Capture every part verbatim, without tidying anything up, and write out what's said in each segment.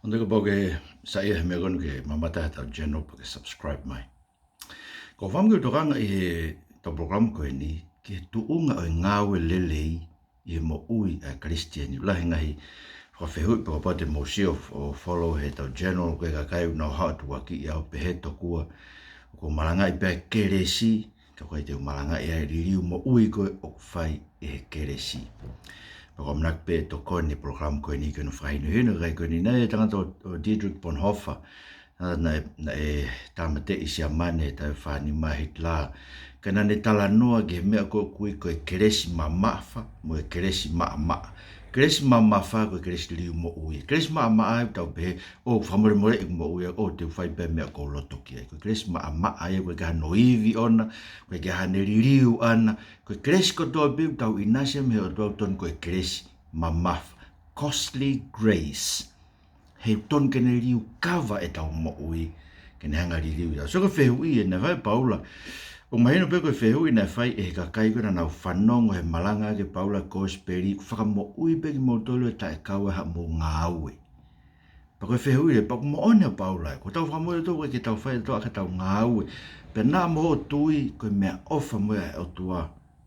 ʻOku ou tui kapau ʻoku ke saiʻia he meʻa ko eni ke mamata he ʻetau channel pea ke subscribe mai. Ko e fakaʻamu ke u tokanga ʻi heʻetau polokalama ko eni ki he tuʻunga ʻo e ngāue lelei ʻi he moʻui ʻa e Kalisitiane. Lahi e ngaahi fakafehuʻi pe kapau te mou sio ʻo follow heʻetau channel, ko e kakai ʻoku nau haʻu atu ʻo ʻakiʻi au pehē tokua ʻoku ou malangaʻi pē ʻa e kelesi, ka ʻoku ʻikai te u malangaʻi ʻa e liliu moʻui ko ē ʻoku fai ʻe he kelesi. Pea ko e ʻamanaki pē ʻe tokoni e polokalama ko eni ki hono fakahinohino ʻa e kakai ko eni. Naʻe ʻi ai e tangata ko Dietrich Bonhoeffer, naʻa, naʻe, naʻe tāmateʻi ʻi Siamane he taʻu fā nima ʻe Hitler. Ka naʻa ne talanoa ki he meʻa ko ē ʻoku ui ko e kelesi mamafa mo e kelesi maʻamaʻa. Kelesi mamafa ko e kelesi liliu moʻui. Kelesi maʻamaʻa ʻoku tau pehē, ʻoku fakamolemoleʻi ʻeku moʻui, ʻoku ou fai pē meʻa ʻoku ou loto ki ai. Ko e kelesi maʻamaʻa ia ʻoku ʻikai ke ʻi ai hano ivi ʻona, ʻoku ʻikai ke ʻi ai hano liliu ʻona. Ko e kelesi kotoa pē ʻoku tau ʻinasi mei he ʻOtua ʻoku tonu ko e kelesi mamafa. Costly grace. He ʻoku tonu ke ne liliu kava ʻetau moʻui, ke ne hanga ʻo liliu ʻetau. So ko e fehuʻi eni naʻe fai ʻe Paula. ʻOku mahino pē ko e fehuʻi naʻe fai ʻe he kakai ko ē naʻa nau fanongo he malangaʻaki ʻe Paula e kosipeli, ʻoku fakamoʻui pē kimoutolu ʻe taʻe kau ai haʻamou ngāue. Pea ko e fehuʻi leva, pea ʻoku moʻoni ʻa Paula ia, ko ʻetau fakamoʻui ʻoku ʻikai ke tau fai ʻe tautolu ʻaki ʻetau ngāue. Pea naʻa mo hoʻo tui, ko e meʻaʻofa mo ia ʻa e ʻOtua.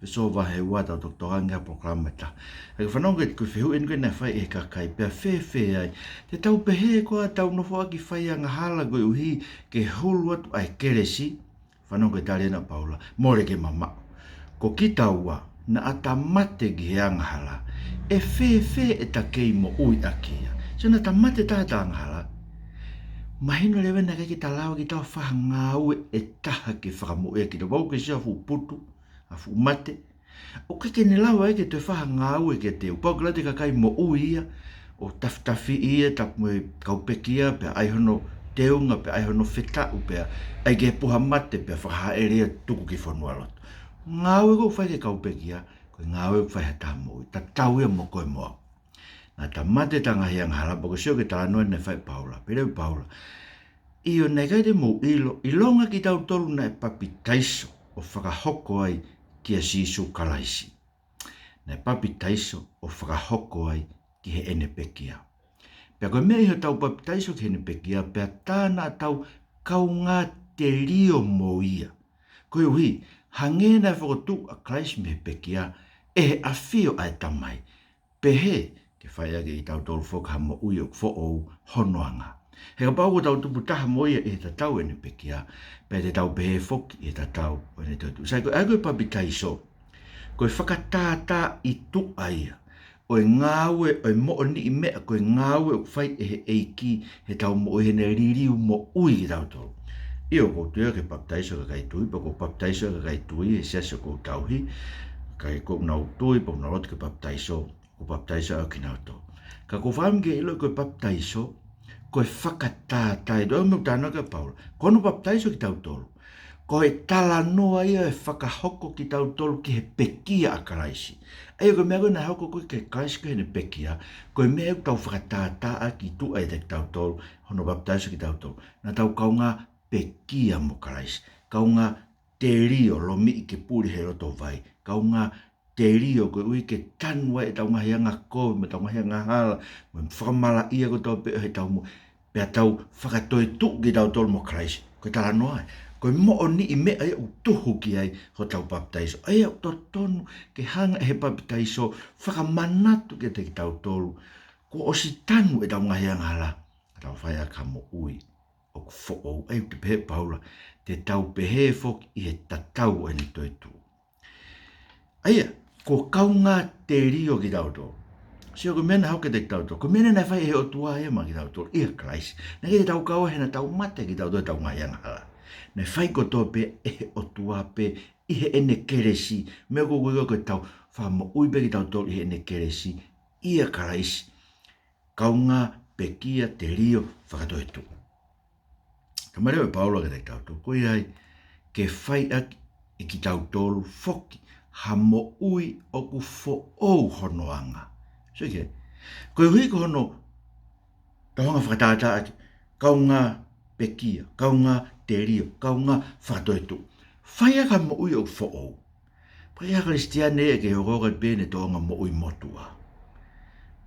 Efeso vahe ua, tau toki tokanga ki he polokalama ʻe taha. He ko e fanongo ki he, ko e fehuʻi eni ko ē naʻe fai ʻe he kakai, pea fēfē ai? Te tau pehē ko ʻetau nofoʻaki fai angahala koeʻuhi ke hulu atu ʻa e kelesi? Fanongo ki he tali eni ʻa Paula, mole ke mamaʻo. Ko kitaua, naʻa ta mate ki he angahala, ʻe fēfē ʻeta kei moʻui ʻaki ia? So naʻa ta mate taha ʻeta angahala. Mahino leva naʻe ʻikai ke ta lava ke ta fai ha ngāue ʻe taha ke fakamoʻui ʻaki. Kapau ʻoku ke sio ha fuʻu putu, ha fuʻu mate, ʻoku ʻikai ke ne lava ia ke toe fai ha ngāue kiate ia. Pau ke lava e kakai moʻui ia, ʻo tafitafiʻi ia, tapu mo e kau pekia, pea ʻai hono teunga, pea ʻai hono fetaʻu, pea ʻai ke puha mate, pea fakahaʻele ia tuku ki fonualoto. Ngāue ʻoku fai ʻe he kau pekia, ko e ngāue ʻoku fai ʻe ha taha moʻui. Tatau ia mo koe mo au. Naʻa ta mate ʻeta ngaahi angahala, pea ko e sio ki he talanoa naʻe fai ʻe Paula. Pehē ʻe Paula, ʻio, naʻe ʻikai te mou ʻilo, ʻilonga kitautolu naʻe papitaiso ʻo fakahoko ai kia Sīsū Kalaisi. Naʻe papitaiso ʻo fakahoko ai ki heʻene pekia. Pea ko e meʻa ʻi hotau papitaiso ki heʻene pekia, pea tā naʻa tau kaungā telio mo ia. Koeʻuhi, hangē naʻe fokotuʻu ʻa Kalaisi mei he pekia, ʻe he ʻafio ʻa e Tamai, pehē ke fai ʻaki kitautolu foki ha moʻui ʻoku foʻou hono anga. He kapau ʻoku tau tupu taha mo ia ʻi he tatau ʻene pekia, pea te tau pehē foki ʻi he tatau ʻo ʻene toetuʻu. Sai, ko e ʻai ko e papitaiso, ko e fakatātā ʻi tuʻa ia ʻo e ngāue, ʻo e moʻoniʻi meʻa, ko e ngāue ʻoku fai ʻe he ʻEiki heʻetau moʻui, heʻene liliu moʻui kitautolu. ʻIo, ʻoku ou tui au ki he papitaiso ʻa e kakai tui, pea ʻoku ou papitaiso ʻa e kakai tui he siasi ʻoku ou tauhi, kakai ʻoku nau tui, pea ʻoku nau loto ke papitaiso, ʻoku ou papitaiso au kinautolu. Ka ʻoku ou fakaʻamu ke ʻilo ko e papitaiso, ko e fakatātā ʻi tuʻa, ʻa e meʻa ʻoku talanoa ki ai ʻa Paula. Ko hono papitaiso kitautolu, ko e talanoa ia ʻo e fakahoko kitautolu ki he pekia ʻa Kalaisi. ʻA ia ko e meʻa ko ē naʻe hoko ko ē kia Kalaisi ko ē heʻene pekia, ko e meʻa ʻoku tau fakatātā ʻaki ʻi tuʻa ʻiate kitautolu, hono papitaiso kitautolu. Naʻa tau kaungā pekia mo Kalaisi. Kaungā telio, lomiʻi ke puli he loto vai. Kaungā telio koeʻuhi ke tanu ai ʻetau ngaahi angakovi, mo ʻetau ngaahi angahala, mo e fakamalaʻia kotoa pē ʻo heʻetau moʻui. Pea tau fakatoetuʻu kitautolu mo Kalaisi. Ko e talanoa ia. Ko e moʻoniʻi meʻa ia ʻoku tuhu ki ai hotau papitaiso. ʻA ia ʻoku totonu ke hanga ʻe he papitaiso ʻo fakamanatu kiate kitautolu, kuo ʻosi tanu ʻetau ngaahi angahala, ka tau fai ʻaki ha moʻui ʻoku foʻou. ʻA ia ʻoku pehē ʻe Paula, te tau pehē foki ʻi he tatau ʻo ʻene toetuʻu. ʻA ia, ko e kaungā telio kitautolu. Sio, ko e meʻa naʻe hoko kiate kitautolu, ko e meʻa naʻe fai ʻe he ʻOtua ia maʻa kitautolu ʻia Kalaisi. Naʻe ʻikai te tau kau ai he naʻa tau mate kitautolu ʻetau ngaahi angahala. Naʻe fai kotoa pē ʻe he ʻOtua pē ʻi heʻene kelesi. Meʻa ʻoku ui ko ē ko ʻetau fakamoʻui pē kitautolu ʻi heʻene kelesi ʻia Kalaisi. Kaungā pekia, telio, fakatoetuʻu. Ka male ʻe Paula kiate kitautolu, ko ia ai ke fai ʻaki ʻe kitautolu foki ha moʻui ʻoku foʻou hono anga. So ke, koeʻuhi ko hono tau hanga ʻo fakatātā ʻaki, kaungā pekia, kaungā telio, kaungā fakatoetuʻu. Fai ʻaki ha moʻui ʻoku foʻou. Pea ʻi he Kalisitiane ʻoku ʻikai ke hoko ʻoku ʻi ai pē ʻene tōʻonga moʻui motuʻa.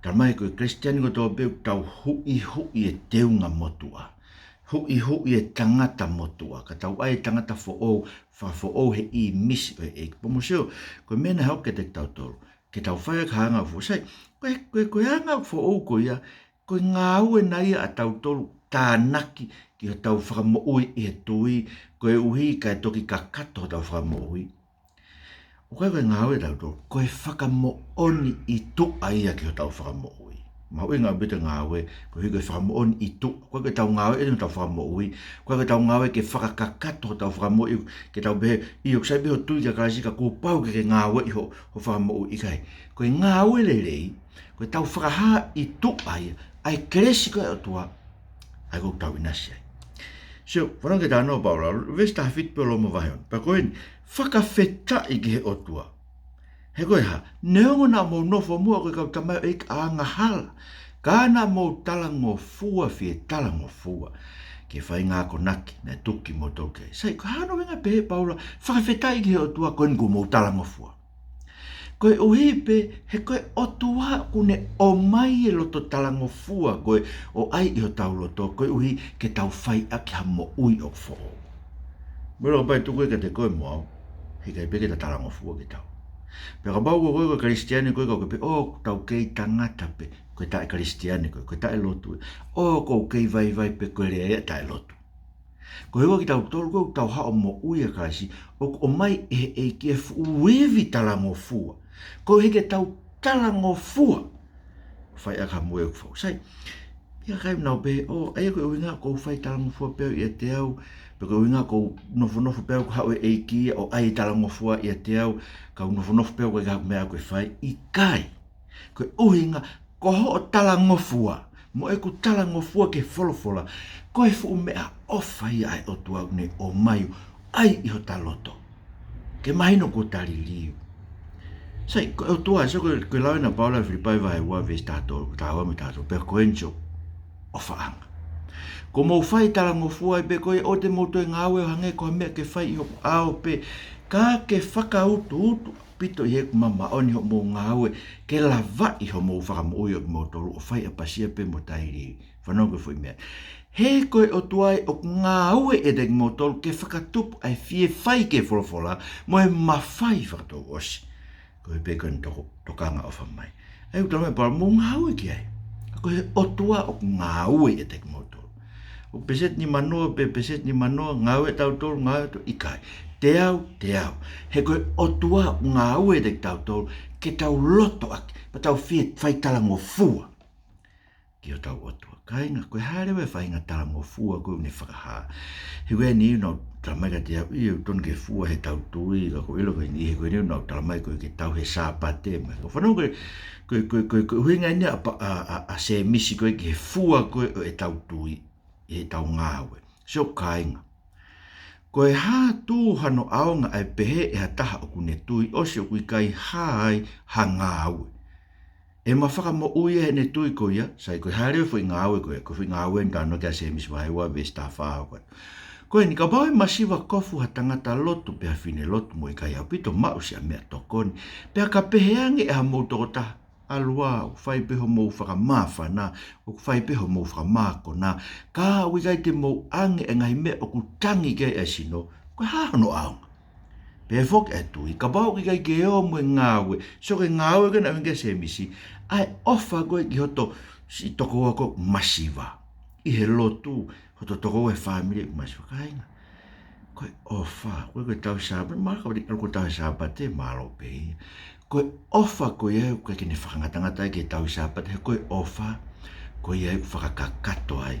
Talamai ko e Kalisitiane kotoa pē ʻoku tau huʻihuʻi e teunga motuʻa. Huʻihuʻi e tangata motuʻa. Ka tau ʻai e tangata foʻou, fakafoʻou he ʻīmisi ʻo e ʻEiki. Pea mou sio, ko e meʻa naʻe hoko kiate kitautolu. Ke tau fai ʻaki ha anga ʻoku foʻou. Sai, ko e, ko e, ko e anga ʻoku foʻou ko ia, ko e ngāue nai ia ʻa tautolu tānaki ki hotau fakamoʻui ʻi he tui, koeʻuhi kae toki kakato hotau fakamoʻui. ʻOku ʻikai ko e ngāue ʻa tautolu, ko e fakamoʻoni ʻi tuʻa ia ki hotau fakamoʻui. Mahuʻinga ʻaupito e ngāue, koeʻuhi ko e fakamoʻoni ʻi tuʻa. ʻOku ʻikai ko ʻetau ngāue ʻeni hotau fakamoʻui, ʻoku ʻikai ko ʻetau ngāue ke fakakakato hotau fakamoʻui, ke tau pehē, ʻio, ʻoku sai pē hoʻo tui kia Kalaisi ka kuo pau ke ke ngāueʻi ho, ho fakamoʻui, ʻikai. Ko e ngāue lelei, ko ʻetau fakahā ʻi tuʻa ia ʻa e kelesi ko ē ʻa e ʻOtua, ʻa ia ʻoku tau ʻinasi ai. Sio, fanongo ki he talanoa ʻa Paula, veesi taha fitu pē ʻo Loma vahe ono. Pea ko eni, fakafetaʻi ki he ʻOtua. He ko e hā, neongo naʻa mou nofo muʻa ko e kau tamaioʻeiki angahala, ka naʻa mou talangofua, fie talangofua ki he faʻahinga akonaki naʻe tuku kimoutolu ki ai. Sai, ko e hā hono ʻuhinga pehē ʻe Paula, fakafetaʻi ki he ʻOtua ko eni kuo mou talangofua? Koeʻuhi pē he ko e ʻOtua ʻoku ne ʻomai e loto talangofua ko ē ʻo ʻai ʻi hotau loto, koeʻuhi ke tau fai ʻaki ha moʻui ʻoku foʻou. Mou ʻilo, kapau ʻe tuku ia kiate koe mo au, heʻikai pē ke ta talangofua kitaua. Pea kapau ko koe ko e Kalisitiane koe, ka ʻoku ke pehē, ʻoku tau kei tangata pē, ko e taʻe Kalisitiane koe, ko e taʻe lotu. ʻOku ou kei vaivai pē, ko e lea ia e taʻe lotu. Koeʻuhi ko kitautolu ko ē ʻoku tau haʻu ʻo moʻui ʻia Kalaisi, ʻoku ʻomai ʻe he ʻEiki e fuʻu ivi talangofua. Koeʻuhi ke tau talangofua, fai ʻaki ha moʻui ʻoku foʻou. Sai, ʻi ai e kakai ʻoku nau pehē, ʻo, ʻa ia ko e ʻuhinga ʻoku ou fai talangofua pē au ʻiate au, pe ko e ʻuhinga ʻoku ou nofonofo pē au ʻoku haʻu e ʻEiki ia ʻo ʻai e talangofua ʻiate au, kau nofonofo pē au ʻikai ke ʻi ai ha meʻa ʻoku ou fai. ʻIkai. Ko e ʻuhinga, ko hoʻo talangofua mo ʻeku talangofua ki he folofola, ko e fuʻu meʻaʻofa ia ʻa e ʻOtua ʻoku ne ʻomai ʻo ʻai ʻi hota loto, ke mahino kuo ta liliu. Sai, ko e ʻOtua, sio ko e, ko e lau ena ʻa Paula ʻi Filipai vahe ua veesi taha tolu, taha ua mo e taha tolu, pea ko eni, sio, ʻofaʻanga. Kuo mou fai talangofua ai pē ko ia, ʻoua te mou toe ngāue ʻo hangē ko ha meʻa ke fai ʻi hoku ʻao pē, ka ke fakautuutu ʻaupito ʻi heʻeku mamaʻo ni hoʻomou ngāue, ke lavaʻi hoʻomou fakamoʻui ʻo kimoutolu ʻo fai ʻapasia pē mo tailiili. Fanongo ki he foʻi meʻa. He ko e ʻOtua ia ʻoku ngāue ʻiate kimoutolu ke fakatupu ʻa e fie fai ki he folofola mo e mafai fakatouʻosi. Koeʻuhi pē ko eni toko, tokanga ʻofa mai. ʻA ia ʻoku talamai ʻe Paula, mou ngāue ki ai. Ko e ʻOtua ʻoku ngāue ʻiate kimoutolu. ʻOku peseti nimanoa pē, peseti nimanoa, ngāue ʻa tautolu, ngāue ʻa tautolu, ʻikai. Teau, teau. He ko e ʻOtua ʻoku ngāue ʻiate kitautolu, ke tau loto ʻaki, pea tau fie fai talangofua ki hotau ʻOtua. Kāinga, ko e hā leva e faʻahinga talangofua ko ē ʻoku ne fakahā? He ko eni ʻoku nau talamai kiate au, ʻio, ʻoku tonu ke fua heʻetau tui, ka ʻoku ou ʻilo ko eni, he ko eni ʻoku nau talamai ko ē ke tauhi e Sāpate, mo e, ko e fanongo ko e, ko e, ko e, ko e, ko e ʻuhinga eni ʻa, ʻa, ʻa, ʻa Sēmisi ko ē ki he fua ko ē ʻo ʻetau tui, ʻetau ngāue. Sio kāinga. Ko e hā tū hano ʻaonga ʻa e pehē ʻe ha taha ʻoku ne tui ʻosi ʻoku ʻikai hā ai ha ngāue? ʻE ma fakamoʻui ia heʻene tui ko ia? Sai, ko e hā leva e foʻi ngāue ko ē, ko e foʻi ngāue ʻoku talanoa ki ai ʻa Sēmisi vahe ua veesi taha fā ko ē. Ko eni, kapau ʻe masiva kofu ha tangata lotu pe ha fefine lotu mo ʻikai ʻaupito maʻu siʻa meʻatokoni, pea ka pehē ange ʻe hamou tokotaha, ʻalu ā, ʻoku fai pē hoʻomou fakamāfana, ʻoku fai pē hoʻomou fakamākona, ka ʻoku ʻikai te mou ʻange e ngaahi meʻa ʻoku tangi ki ai ʻa e sino, ko e hā hono ʻaonga? Pehē foki ʻa e tui, kapau ʻoku ʻikai ke ō mo e ngāue, sio ko e ngāue ko ē naʻe ʻuhinga ki ai ʻa Sēmisi, ʻa e ʻofa ko ē ki hoto siʻi tokoua ʻoku masiva ʻi he lotu, hoto tokoua he fāmili ʻoku masiva, kāinga. Ko e ʻofa, ko e, ko e tauhi Sāpate, ma ka wali, ʻalu ko e tauhi Sāpate, mālō pē ia. Ko e ʻofa ko ia ʻoku ʻikai ke ne fakangatangata ai ki he tauhi Sāpate, he ko e ʻofa ko ia ʻoku fakakakato ai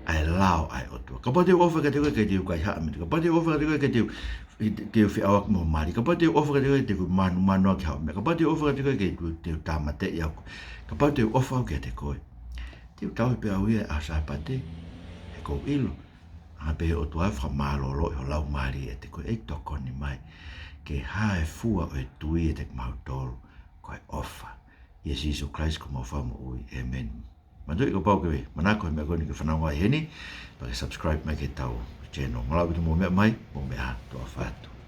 ʻa e lao ʻa e ʻOtua. Kapau te u ʻofa kiate koe, ʻikai te u kaihaʻa mei he, kapau te u ʻofa kiate koe, ʻikai te u, te u feʻauaki mo ho mali, kapau te u ʻofa kiate koe, ʻikai te u manumanu ʻaki haʻo meʻa, kapau te u ʻofa kiate koe, ʻikai te u, te u tāmateʻi ʻaupito, kapau te u ʻofa au kiate koe, te u tauhi pē au ia he ʻaho Sāpate, he ʻoku ou ʻilo, ʻa e pehē ʻe he ʻOtua, fakamālōlōʻi ho laumālie ʻiate koe, ʻEiki, tokoni mai ke hā e fua ʻo e tui ʻiate kimautolu, ko e ʻofa. ʻIa Sīsū Kalaisi ko homau Fakamoʻui. ʻĒmeni. Manatuʻi, kapau ʻoku ke manako he meʻa ko eni ʻoku ke fanongo ai heni, pea ke subscribe mai ki heʻetau channel. Mālō ʻaupito hoʻomou meʻa mai, mou meʻa ā, tuʻa ʻofa atu.